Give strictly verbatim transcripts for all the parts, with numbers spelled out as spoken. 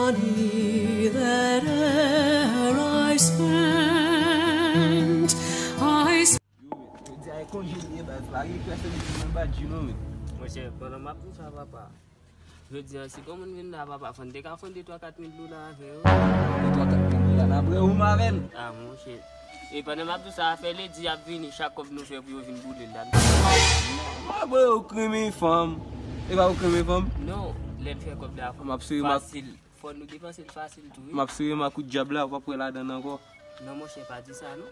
Money that e'er I spent, I Yo, men, jodi a e konje li ye, baz, pa gen pèsòn ki nan badji non, men. Monchè, pandan m ap di w sa, papa, jodi a, si gon moun vin la, papa, fò n te ka fè yon de twa kat mil dola avè yo. De twa kat mil dola, n ap rewoume avè l. Ah, monchè. E pandan m ap di w sa, afè ledi ap vini, chak kòb nou fè pou yo vin boule l la. M ap rewoume fanm. E pa ou renmen fanm? Non, lè n fè kòb la, m ap sere m ap fasil. Fò nou depanse l fasil tou, wi. M ap sere m ak kout dyab la, ou p ap wè ladan l ankò. Non, monchè, pa di sa, non.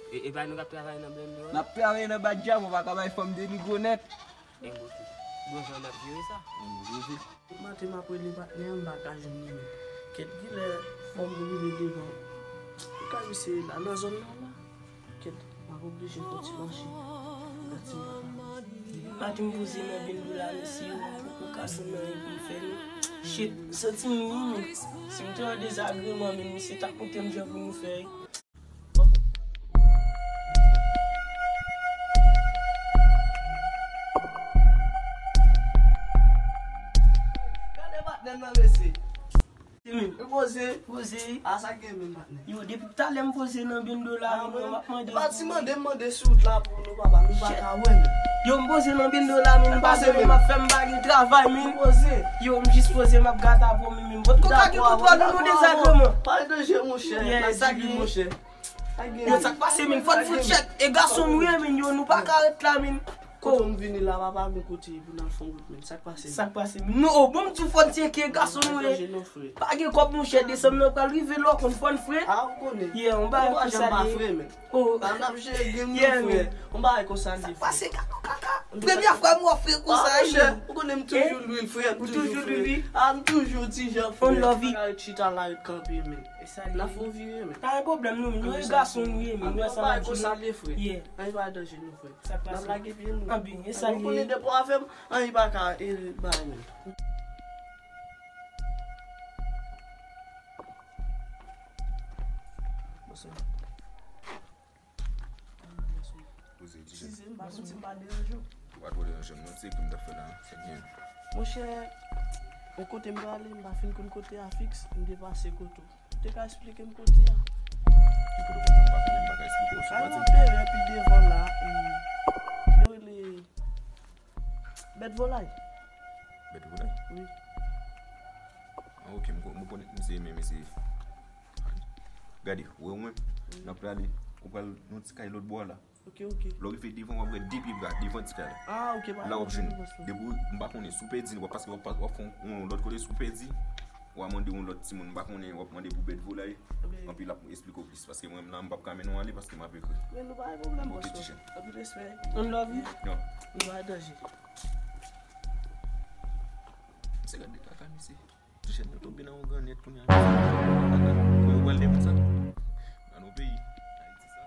E, e pa nou k ap travay nan blendo a? N ap travay nan badji a, ou pa ka bay fanm denigre w nèt. Engo tou. Bon jan n ap jere sa. Engo tou. Maten m ap rele patnè a, m pa ka jwenn li menm. Kèt, kilè fò m rive devan. Ou ka misye la, nan zòn nan la. Kèt, m ap oblije fè ti mache. Gad si m pa ka. Depi maten m poze nan bendo la, mesye, ou, ou ka jwenn anyen pou m fè, non. Shit, m santi m wi, men. Si m te an dezagreman, men, mesye, t ap montre m jan pou nou fè. Gade patnè m nan, mesye. Li poze. Poze. A, sa k gen menm, patnè? Yo, depi talè m poze nan bendo la, men, m ap mande. E pa ti mande m mande sou wout la pou nou, papa, nou pa ka wè, men. Yo, m poze nan bendo la, men, m pa gen, m ap fè, m pa gen travay, men. Poze. Yo, m jis poze, m ap gate apre w, men, men. Pot koka gen tout lòd, nou dezagreman. Pale de je, monchè. Yeah, sa gen, monchè. Yo, sa k pase, men? Fò n fout chèk. E gason nou ye, men, yo, nou pa ka ret la, men. Kote m vini la, papa, men kote pou n al fè yon wout, men. Sa k pase, men? Sa k pase, men? Non, o, bon, m di w fò n tcheke gason nou ye. Pa gen kòb, monchè, desanm nan pral rive, lè w konn fò n fre. A, ou konnen. Yeah, yon bagay konsa li ye. O. N ap jere grenn nou, frè. Yon bagay konsa li ye, frè. Sa k pase, gason kaka? Premyè fwa m wè w fre konsa, wi. Ou konnen m toujou lwil, frè, m toujou fre. A, m toujou ti jan fre. Yon love. Pa ret chita la, ret kanpe, men. E sa li ye. N ap fè w vire, men. Pa gen pwoblèm, non, men. Nou e gason, nou ye, men. Nou wè sa n ap di, non. Yeah. Anyen pa danje, non, frè. Sa k pase? N ap lage pye nou. Anben, e sa li ye. Ou konnen depi w avè m, anyen pa ka, e, bay, men. Bonswa. Poze, ti jèn. Eskize m, m pa santi m pa deranje w. Ou pa twò deranje m, non, se ki m t ap fè la, se byen. Monchè, yon kote m prale, m pa fin konn kote a fiks, m te pase kote w. Ou te ka esplike m kote a? Ki kote w konn, m pa konnen, m pa ka esplike w, se pa di m. Yon teren pi devan la, e, yo rele Bèt Volay. Bèt Volay? Wi. Ah, ok, m ko-, m konnen, m se, men, men se Gade, ou wè ou menm, n ap prale, ou pral nan ti kay lòt bò a la. Ok, ok. Lè w rive devan, w ap wè de pye bwa, devan ti kay la. Ah, ok, pa gen pwoblèm. La w ap jwenn. Depi w, m pa konnen, si w pèdi, w ap, paske w ap, w ap fè yon, yon lòt kote, si w pèdi, w a mande yon lòt timoun, m pa konnen, w ap mande pou Bèt Volay. Anben. Anpi l ap esplike w plis, paske mwen menm la, m p ap ka mennen w ale, paske m ap ekri. Men nou pa gen pwoblèm, bòs. Ok, ti jèn. Anpil respè. Yon love. Non. Nou pa danje. Se gade kaka, mesye. Ti jèn yo tonbe nan yon grannyèt kounye a. Kòman yo pral defann sa? Nan nou peyi. Ayiti sa.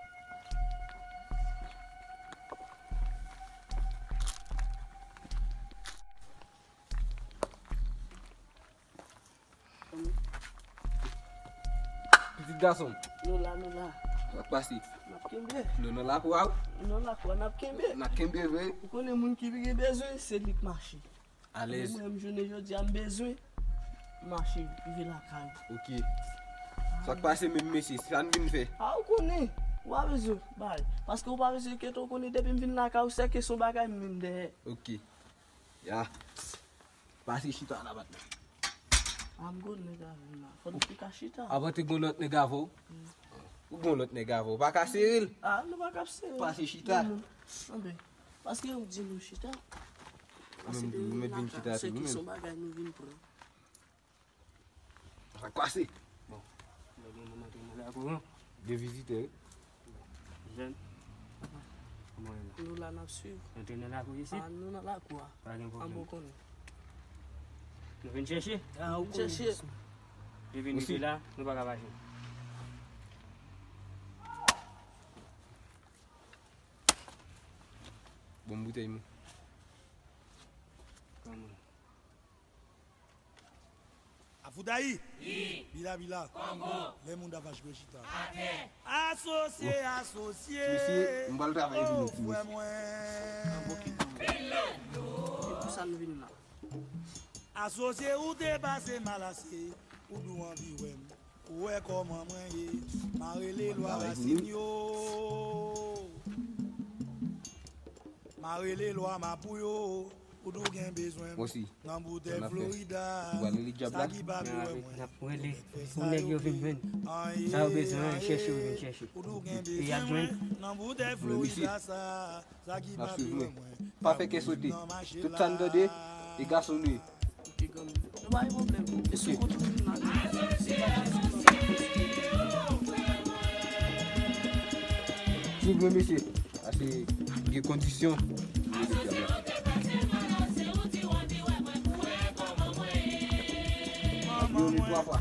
Pitit gason m. Nou la, nou la. Sa k pase? N ap kenbe. Nou nan lakou a, wi. Nou nan lakou a, n ap kenbe. N ap kenbe vre. Ou konnen moun ki pi gen bezwen, se li k mache. Alèz. Mwen, m jounen jodi a, m bezwen mache rive lakay. Ok. Sa k pase menm, mesye? Sa n vin fè? A, ou konnen. Ou pa bezwen bay. Paske ou pa bezwen enkyete, ou konnen depi m vin lakay ou, sèke se yon bagay m menm dèyè. Ok. Ya. Pase chita la, patnè. A, m gon nèg avè m la. Fò n te ka chita. Avan te gon lòt nèg avè w? Ou gon lòt nèg avè w? Pa ka sere l. A, nou pa ka sere l. Pase chita. Non, non. Anben. Paske yo di nou chita. Paske nou vin chita, se ki son bagay nou vin pran. Sa k pase? Bon, lè gen moun antre nan lakou an. Gen vizitè, wi. Jèn. Kòman w ye la? Nou la, n ap swiv. Antre nan lakou isit? A, nou nan lakou a. Pa gen pwoblèm. An bon konnen. Nou vin chèche? A, ou konnen. Chèche. Depi nou te la, nou pa ka pa jwenn. Bon boutèy mwen. Kòman? Afoudayi. Bila bila. Kongo. Lè moun davaj bwè chita. Atè. Asosye, asosye. Mesye, m pral travay vini ti mesye. Frè mwen. An bon ki pou. E pou sa nou vin la. Asosye, ou te pase mal ase, ou dou anvi wè m. Ou wè kòman mwen ye. M a rele lwa rasin yo. M a rele lwa mapou yo. Ou dou gen bezwen m. Nan boutèy Florida. Sa ki pa vle wè mwen. N ap rele pou nèg yo vin jwenn. Sa yo bezwen, chèche, yo vin chèche. Ou dou gen bezwen mwen. Nan boutèy Florida sa. Sa ki pa vle wè mwen. Pa fè kè sote. Tout sa n tande, e gason nou ye. Nou pa gen pwoblèm. E sou kout ou vin la. Souple, mesye. Ase gen kondisyon. Yo, li twa fwa.